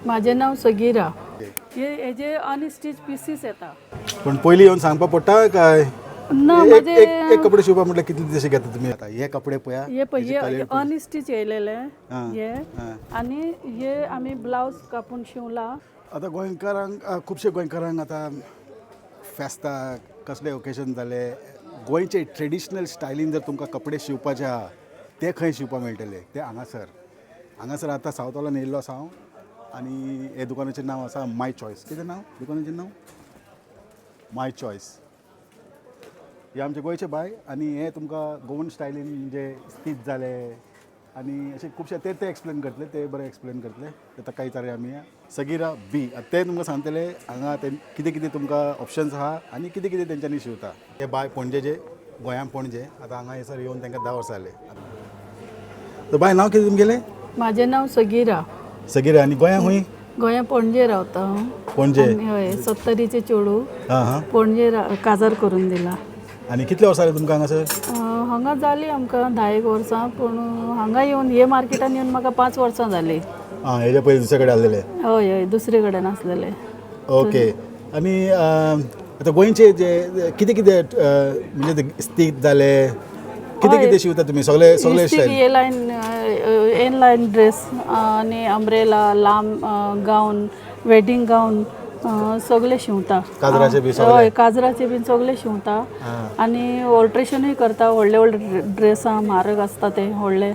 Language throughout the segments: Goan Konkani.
म्हाजें नांव सगीरा. हे हेजे अनस्टीच पिसीस येता. पण पयलीं येवन सांगपा पडटा काय? ना. एक म्हाजे एक एक कपडे शिवपा म्हटल्यार कितले दीस घेता तुमी? आतां हे कपडे पळया. हे पळय, हे अनस्टीच येयलेले हे. आं. आनी हे आमी ब्लावज कापून शिवला. आतां गोंयकारांक, खुबशे गोंयकारांक आतां फेस्ताक कसले ओकेजन जाले, गोंयचे ट्रेडिशनल स्टायलीन जर तुमकां कपडे शिंवपाचे आहा, ते खंय शिंवपाक मेळटले? ते हांगासर. हांगासर आतां सावथ हॉलान येयल्लो आसा हांव आनी हे दुकानाचें नांव आसा माय चॉयस. कितें नांव दुकानाचें? नांव माय चॉयस. हे आमचे गोंयचे बाय आनी हे तुमकां गोवन स्टायलीन म्हणजे स्टीच जाले आनी अशे खुबशे ते ते एक्सप्लेन करतले, ते बरें एक्सप्लेन करतले. ते ताका विचारया आमी, सगीरा बी. आतां ते तुमकां सांगतले हांगा ते कितें कितें तुमकां ऑप्शन्स आहा आनी कितें कितें तेंच्यांनी शिंवता. हे बाय पणजेचे, गोंयान पणजे. आतां हांगा हयसर येवन तांकां 10 वर्सां जाले. तर बाय, नांव कितें तुमगेलें? म्हाजें नांव सगीरा. सगीरा. आनी गोंया खंय? गोंया पणजे रावता हांव. पणजे. आनी हय, सत्तरीचें चेडूं. आं हां. पणजे काजार करून दिला. आनी कितले वर्सां जाले तुमकां हांगासर? हांगा जाली आमकां 10 एक वर्सां, पूण हांगा येवन हे मार्केटान येवन म्हाका 5 वर्सां जालीं. आं, हेज्या पयलीं दुसरे कडेन आसलेले? हय हय, दुसरे कडेन आसलेले. ओके. आनी आतां गोंयचे जे जे कितें कितें, म्हणजे ते स्टीक जाले, कितें कितें शिंवता तुमी? सगळे सगळे इस्तीक style? A line, A line dress आनी अम्ब्रेला, लांब गावन, वेडींग गावन सगळे शिंवता. काजराचे बी सगळे? हय, काजराचे बीन सगळे शिंवता आनी ऑल्ट्रेशनूय करता. व्हडले व्हडले ड्रेसां म्हारग आसता, ते व्हडले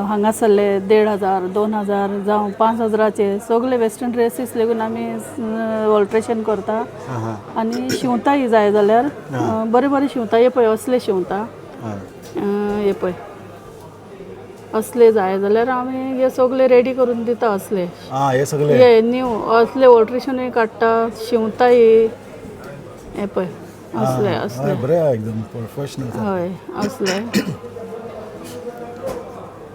हांगासरले 1500, 2000 जावं 5000चे सगळे वेस्टर्न ड्रेसीस लेगून आमी ऑल्ट्रेशन करता आं हां आनी शिंवताय. जाय जाल्यार बरें बरें शिंवता. हे पळय, असले शिंवता. हे पळय, असले जाय जाल्यार आमी हे सगळे रेडी करून दिता असले. आं, हे सगळे. हे न्यू असले ऑल्ट्रेशनूय काडटा, शिंवताय. हे पळय, असले असले. हय, बरें आहा, एकदम प्रोफेशनल. हय, असले.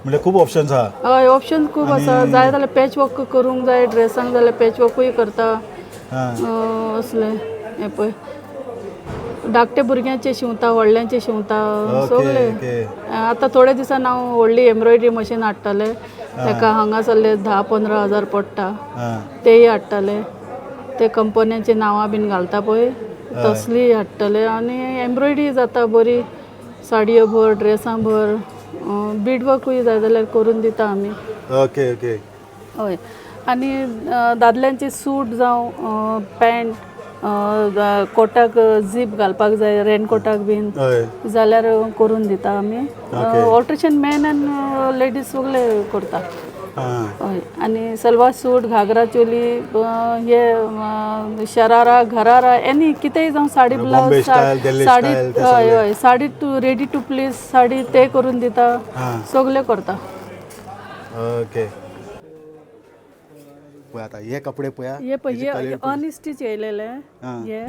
म्हणजे खूब ऑप्शन्स आहा. हय, ऑप्शन खूब आसा. जाय जाल्यार पॅच वर्क करूंक जाय ड्रेसांक जाल्यार पॅच वर्कूय करता. असले हे पळय, धाकटे भुरग्यांचे शिंवता, व्हडल्यांचे शिंवता सगळे. आतां थोड्या दिसान हांव व्हडली एम्ब्रॉयडरी मशीन हाडटलें. ताका हांगासरले 10-15 हजार पडटा. तेय हाडटले. ते कंपन्यांची नांवां बीन घालता पळय, तसलीय हाडटले आनी एम्ब्रॉयडरी जाता बरी, साडयो भर, ड्रेसां भर. बीड वर्कूय जाय जाल्यार करून दिता आमी. ओके ओके हय, आनी दादल्यांचे सूट जावं पॅन्ट, कोटाक जीप घालपाक जाय, रेनकोटाक बीन जाल्यार करून दिता आमी. ऑल्ट्रेशन मॅन आनी लेडीज सगळे करता. हय, आनी सलवार सूट, घागरा चोली, हे शरारा, घरारा, एनी कितेंय जावं, sari, Bombay blouse, style, Delhi sari style, ते हय. सगळे. हय, sari to ready to place sari ते करून दिता. सगळे करता. ओके. पळय, आतां हे कपडे पळया. हे पळय, हे अनस्टीच येयलेले हे.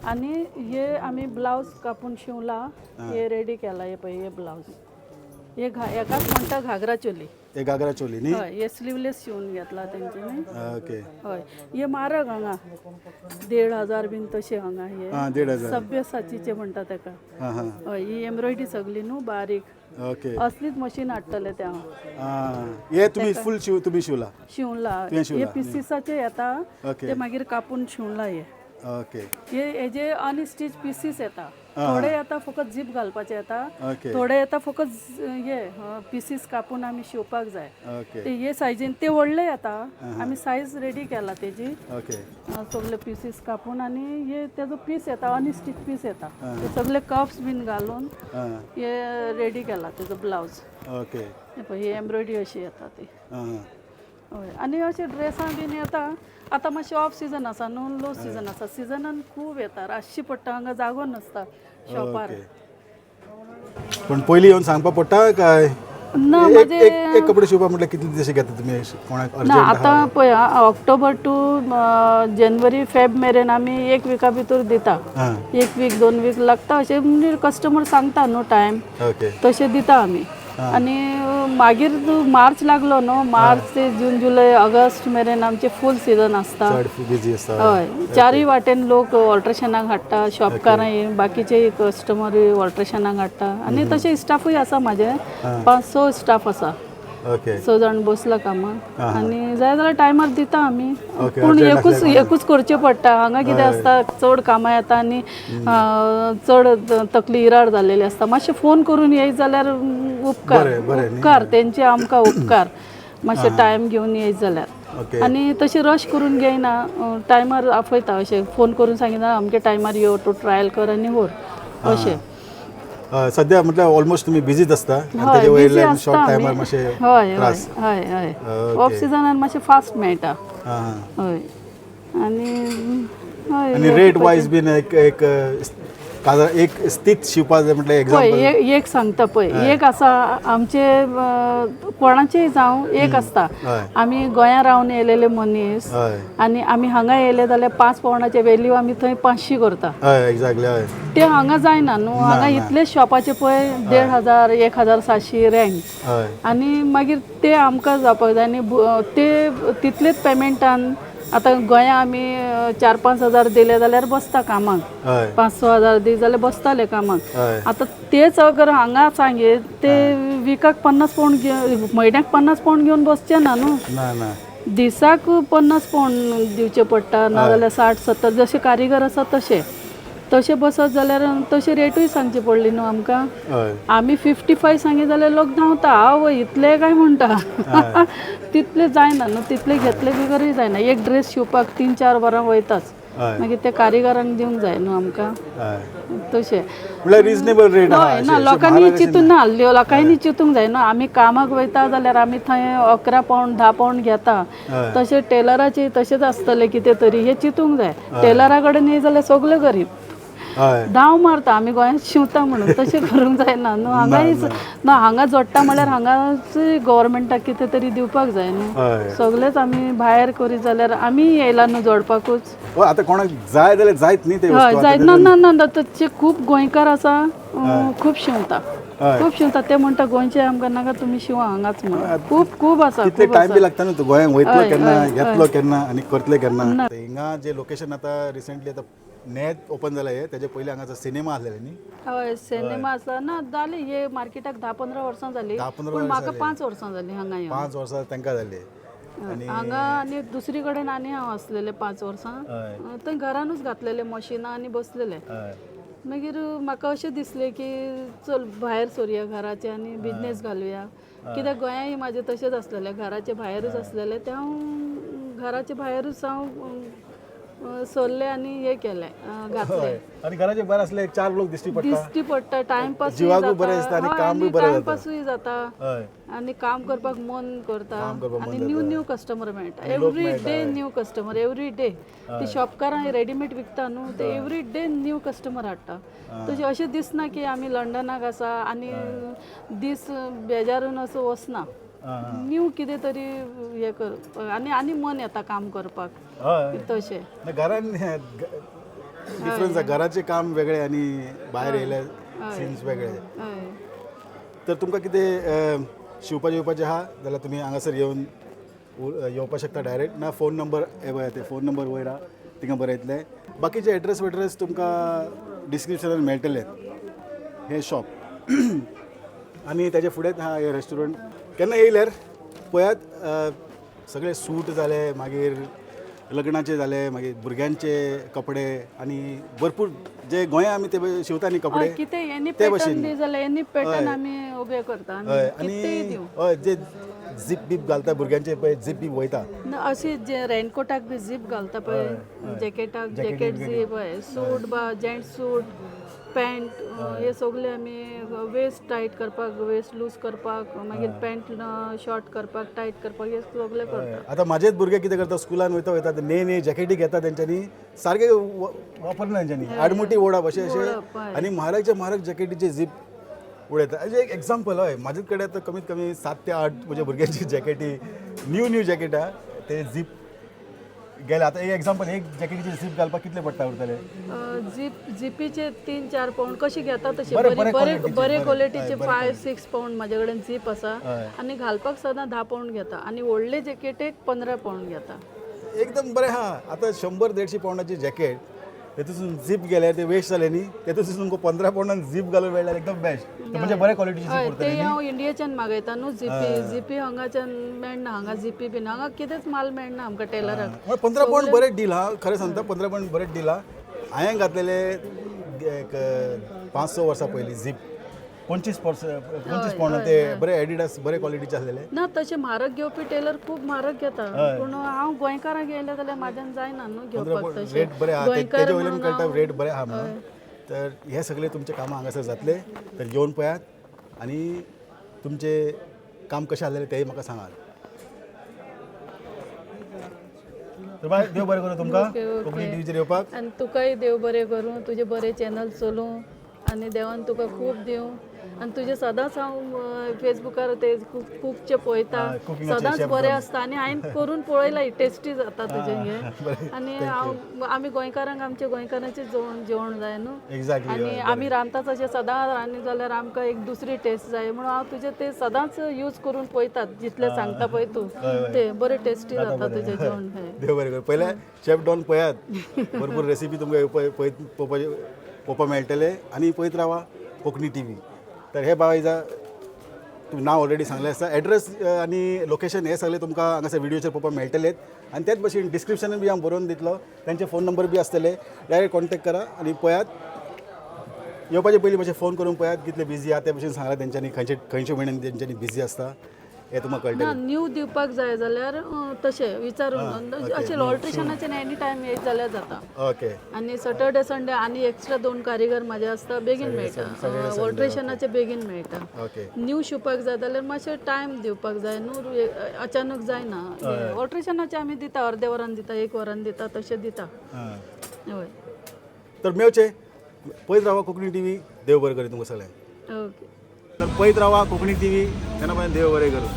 आनी हे आमी ब्लावज कापून शिवला, हे रेडी केला. हे पळय, हे ब्लावज हे हेकाच म्हणटा घागरा चोली. हे घागरा चोली न्ही? हय, हे स्लिवलेस शिवून घेतला तेंच्यांनी. हय, हे म्हारग हांगा, 1500 बीन तशें हांगा हे. आं, 1500. सभ्यसाचीचे म्हणटा ताका. आं हां हय, ही एम्ब्रॉयडरी सगळी न्हू बारीक. असलीच मशीन हाडटले ते हांव. आं, हे तुमी फूल शिव, तुमी शिवला? शिवला. तुवें हे शिवला? पिसीसाचे येता. ते मागीर कापून शिवला हे. हे हेजे अनस्टीच पिसीस येता. थोडे येता फकत जीप घालपाचे येता. थोडे येता फकत हे पिसीस कापून आमी शिवपाक जाय. ते हे सायजीन ते व्हडले येता. आमी सायज रेडी केला तेजी. सगळे पिसीस कापून आनी हे तेजो पीस येता, अनस्टीच पीस येता. ते सगळे कप्स बीन घालून हे रेडी केला तेजो ब्लावज. हे पळय, ही एम्ब्रॉयडरी अशी येता ती. आं हय, आनी अशे ड्रेसां बीन येता. आतां मातशें ऑफ सिजन आसा न्हू, लो सिजन आसा. सिजनान खूब येता, रातची पडटा, हांगा जागो नासता शॉपार. ओके. पण पयलीं येवन सांगपा पडटा काय? ना. एक म्हाजे एक एक कपडे शिवपा म्हटल्यार कितले दीस घेता तुमी कोणाक ना. अर्जंट आतां आहा? पळय आं, ऑक्टोबर टू जनवरी फेब मेरेन आमी एक विका भितर दिता. एक वीक, 2 वीक लागता अशें म्हणजे कस्टमर सांगता न्हू टायम, तशें दिता आमी. आनी मागीर मार्च लागलो न्हू, मार्च ते जून, जुलय, ऑगस्ट मेरेन आमचे फूल सिजन आसता. चड बिजी आसता. हय, चारूय वाटेन लोक ऑल्ट्रेशनाक हाडटा, शॉपकारां, बाकीचे कस्टमरूय ऑल्ट्रेशनाक हाडटा. आनी तशें स्टाफूय आसा म्हाजे, पांच स स्टाफ आसा. ओके. स जाण बसला कामाक आनी जाय जाल्यार टायमार दिता आमी. पूण urgent एकूच आसल्यार. एकूच करचें पडटा. हांगा कितें आसता, चड कामां येता आनी चड तकली इराड जाल्लेली आसता. मातशें फोन करून येयत जाल्यार उपकार. बरें, बरें न्ही? उपकार तेंचे, आमकां उपकार, मातशें टायम घेवन येयत जाल्यार. आनी तशें रश करून घेयना, टायमार आपयता. अशें फोन करून सांगिना, अमके टायमार यो, तूं ट्रायल कर आनी व्हर अशें. सध्या म्हटल्यार ऑलमोस्ट तुमी बिजीच आसता आनी हय, तेजे बिजी वयल्यान आसता शॉर्ट आमी. टायमार मातशें हय हय त्रास. हय हय. ऑफ सिजनान मातशें फास्ट मेळटा. आं. हय, आनी हय. आनी रेट वायज बीन एक एक काजार एक स्थित शिवपा जाय म्हटल्यार पळय, एग्जाम्पल? एक सांगता पळय, एक आसा आमचे, कोणाचेय जावं, एक आसता. आमी गोंया रावन येयलेले मनीस आनी आमी हांगा येयले जाल्यार 5 पावंडाचे वेल्यू आमी थंय 500 करता. हय एक्झॅक्टली हय. ते हांगा जायना न्हू. हांगा इतले शॉपाचे पळय 1500, 1700 रेंट. आनी मागीर ते आमकां जावपाक जाय आनी ते तितलेच पेमेंटान आतां गोंया आमी 4-5 हजार दिले जाल्यार बसता कामाक. 5-6 हजार दी जाल्यार बसताले कामाक. आतां तेच अगर हांगा सांगीत ते विकाक 50 पावंड घेवन, म्हयन्याक 50 पावंड घेवन बसचे ना न्हू. ना ना. दिसाक 50 पावंड दिवचे पडटा, नाजाल्यार 60-70, जशे कारिगर आसा तशे. तशें बसत जाल्यार तशे रेटूय सांगची पडली न्हू आमकां. आमी 55 सांगी जाल्यार लोक धांवता, आवय इतले काय म्हणटा. तितले जायना न्हू, तितले घेतले बिगरूय जायना. एक ड्रेस शिंवपाक 3-4 वरां वयताच. मागीर ते कारिगरांक दिवंक जाय न्हू आमकां. तशें. म्हळ्यार रिजनेबल रेट आहा. हय, ना लोकांनी चिंतून ना, लोकांनी चिंतूंक जाय न्हू. आमी कामाक वयता जाल्यार आमी थंय 11 पावंड 10 पावंड घेता, तशें टेलराचे तशेंच आसतलें कितें तरी, हें चिंतूंक जाय. टेलरा कडेन येयत जाल्यार सगळे गरीब धांव मारता, आमी गोंयांत शिंवता म्हणून. तशें करूंक जायना न्हू. हांगाय ना, हांगा जोडटा म्हळ्यार हांगाच गव्हर्मेंटाक कितें तरी दिवपाक जाय न्हू. सगळेच आमी भायर करीत जाल्यार आमी येयला न्हू जोडपाकूच. आतां कोणाक जाय जाल्यार जायत न्ही ते. हय, जायत ना. ना ना, तशे खूब गोंयकार आसा, खूब शिंवता, खूब शिंवता. ते म्हणटा गोंयचे आमकां नाका, तुमी शिंवा हांगाच म्हणून. खूब खूब आसा. तितले टायम बी लागता न्हू, तूं गोंयांत वयतलो केन्ना, येतलो केन्ना आनी करतले केन्ना. हिंगा जे लोकेशन आतां रिसंटली आतां नेट ओपन जाला हे, तेजे पयलीं हांगाचो सिनेमा आसलेले न्ही? हय, सिनेमा आसला ना, जाली हे मार्केटाक 10-15 वर्सां जाली. 10-15. पूण म्हाका 5 वर्सां जाली हांगा येवन. 5 वर्सां तांकां जाली. आनी हांगा आनी दुसरी कडेन आनी हांव आसलेले 5 वर्सां, थंय घरानूच घातलेले मशिनां आनी बसलेले. मागीर म्हाका अशें दिसलें की चल भायर सोरया घराचे आनी बिजनेस घालुया. कित्याक गोंयाय म्हाजें तशेंच आसलेलें, घराचे भायरूच आसलेलें. तें हांव घराचे भायरूच हांव सरलें आनी हें केलें, घातलें. आनी घराचे भायर आसले 4 लोक दिश्टी पडटा, दिश्टी पडटा, टायमपासूय जिवाकूय बरें दिसता आनी कामूय बरें जाता. टायमपासूय जाता आनी काम करपाक मन करता आनी न्यू न्यू कस्टमर मेळटा. Every day new customer, every day. ती शॉपकारां रेडीमेड विकता न्हू, ते एवरी डे न्यू कस्टमर हाडटा. तशें अशें दिसना की आमी लंडनाक आसा आनी दीस बेजारून असो वचना. न्यू कितें तरी हें कर आनी आनी मन येता काम करपाक. तशें घरान डिफरन्स, घराचें काम वेगळें आनी भायर येयले सिन्स वेगळे. तर तुमकां कितें शिवपाचें येवपाचें आहा जाल्यार तुमी हांगासर येवन येवपाक शकता डायरेक्ट, ना फोन नंबर हे पळय, ते फोन नंबर वयर आहा थिंगा बरयतले. बाकीचे एड्रेस वेड्रेस तुमकां डिस्क्रिप्शनान मेळटले. हें शॉप आनी तेजे फुडेंच आहा हें रेस्टॉरंट. केन्ना येयल्यार पळयात, सगळे सूट जाले, मागीर लग्नाचे जाले, मागीर भुरग्यांचे कपडे आनी भरपूर जे गोंया आमी ते शिंवता न्ही कपडे, कितें एनी पॅटर्न दी जाल्यार एनी पॅटर्न आमी उबे करता. आनी हय, जे झीप बीप घालता भुरग्यांचे पळय, झीप बीप वयता. अशी जे रेनकोटाक बी झीप घालता पळय, जॅकेटाक जॅकेट झीप, हय, सूट बा जेंट्स सूट पॅन्ट हे सगळे आमी वेस्ट टायट करपाक, वेस्ट लूज करपाक, मागीर पॅन्ट शॉर्ट करपाक, टायट करपाक, हे सगळे करता. आतां म्हाजेच भुरगे कितें करता, स्कुलान वयता वयता ने ने जॅकेटी घेता, तेंच्यांनी सारके वापरना तेंच्यांनी, आडमुटी ओडप अशें अशें आनी म्हारगचे म्हारग जॅकेटीचे झीप उडयता. अशें एक एग्जाम्पल. हय, म्हाजेच कडेन आतां कमीत कमी 7 ते 8 म्हज्या भुरग्यांची जॅकेटी, न्यू न्यू जॅकेटां ते झीप गेले. आतां एक एग्जाम्पल, एक जॅकेटीची झीप घालपाक कितले पडटा उरतले? झीप झिपीचे 3-4 पावंड कशी घेता तशी, बरे बरे क्वॉलिटीचे 5-6 पावंड म्हाजे कडेन झीप आसा आनी घालपाक सदां 10 पावंड घेता आनी व्हडले जॅकेटेक 15 पावंड घेता. एकदम बरें. हां, आतां 100-150 पावंडाची जॅकेट तेतून झीप गेल्यार ते वेस्ट जाले न्ही, तेतून तुमकां 15 पावंडान झीप घालून मेळ्ळ्यार एकदम बेस्ट. म्हणजे बऱ्या क्वॉलिटीची हय, झीप ते उरतली. हांव इंडियेच्यान मागयता न्हू झिपी. झिपी हांगाच्यान मेळना. हांगा झिपी बीन हांगा कितेंच माल मेळना आमकां टेलराक. 15 पावंड बरें डील हा, खरें सांगता, 15 पावंड बरें डील हा. हांवें घातलेले एक 5-6 वर्सां पयलीं झीप 25 पावंड, ते बरे एडिडास, बरे क्वॉलिटीचे आसलेले. ना, तशें म्हारग घेवपी टेलर खूब म्हारग घेता, पूण हांव गोंयकारांक येयलें जाल्यार म्हाज्यान जायना न्हू घेवपाक तशें. रेट बरे आहा, गोंयकार तेजे वयल्यान म्हणून कळटा रेट बरे आहा म्हणून. तर हे सगळे तुमचे कामां हांगासर जातले, तर येवन पळयात आनी तुमचे काम कशें आसलेलें तेंय म्हाका सांगात. तर बाय, देव बरें करूं तुमकां. Okay, okay. Konkani टिवीचेर येवपाक. आनी तुकाय देव बरें करूं, तुजें बरें चॅनल चलूं आनी देवान तुका खूब दिवं. आनी तुजें सदांच हांव फेसबुकार ते कुकचें पळयता. हय, cooking चे सदांच chef बरें जावन. आसता आनी हांवें करून पळयलां, टेस्टी जाता तुजें हें. बरें, आनी हांव आमी गोंयकारांक आमच्या गोंयकारांचें जेवण जेवण जाय न्हू. एग्जॅक्टली. आनी आमी रांदता तशें सदां रांदली जाल्यार आमकां एक दुसरी टेस्ट जाय म्हणून हांव तुजें तें सदांच यूज करून पळयतात. जितलें सांगता पळय तूं तें बरें टेस्टी जाता तुजें जेवण हें. देव बरें करूं. पयलें शेफ डॉन पळयात, भरपूर रेसिपी तुमकां पळोवपाक मेळटले आनी पळयत रावा कोंकणी टिवी. तर हे बायजा तुमी नांव ऑलरेडी सांगलें आसा, एड्रेस आनी लोकेशन हे सगळे तुमकां हांगासर व्हिडियोचेर पळोवपाक मेळटलेत आनी तेच भशेन डिस्क्रिप्शनान बी हांव बरोवन दितलो, तांचे फोन नंबर बी आसतले. डायरेक्ट कॉन्टेक्ट करा आनी पळयात. येवपाचे पयलीं मातशें फोन करून पळयात कितले बिजी आहा ते भशेन सांगला तेंच्यांनी, खंयचे खंयचे म्हयन्यान तेंच्यांनी बिजी आसता हें तुमकां कळटलें. ना, न्यू दिवपाक जाय जाल्यार तशें विचारून अशें ऑल्ट्रेशनाचें एनी टायम येयत जाल्यार जाता. आनी सॅटर्डे संडे आनी एक्स्ट्रा 2 कारिगर म्हाजे आसता, बेगीन मेळटा. ऑल्ट्रेशनाचे बेगीन मेळटा. न्यू शिवपाक जाय जाल्यार मातशें टायम दिवपाक जाय न्हू, अचानक जायना. ऑल्ट्रेशनाचे आमी दिता, अर्दे वरान दिता, 1 वरान दिता, तशें दिता. हय. तर मेळचे, पळयत रावा कोंकणी टिवी. देव बरें करूं तुमकां सगळ्यांक. ओके. तर पळयत रावा कोंकणी टिवी. तेन्ना पर्यंत देव बरें करूं.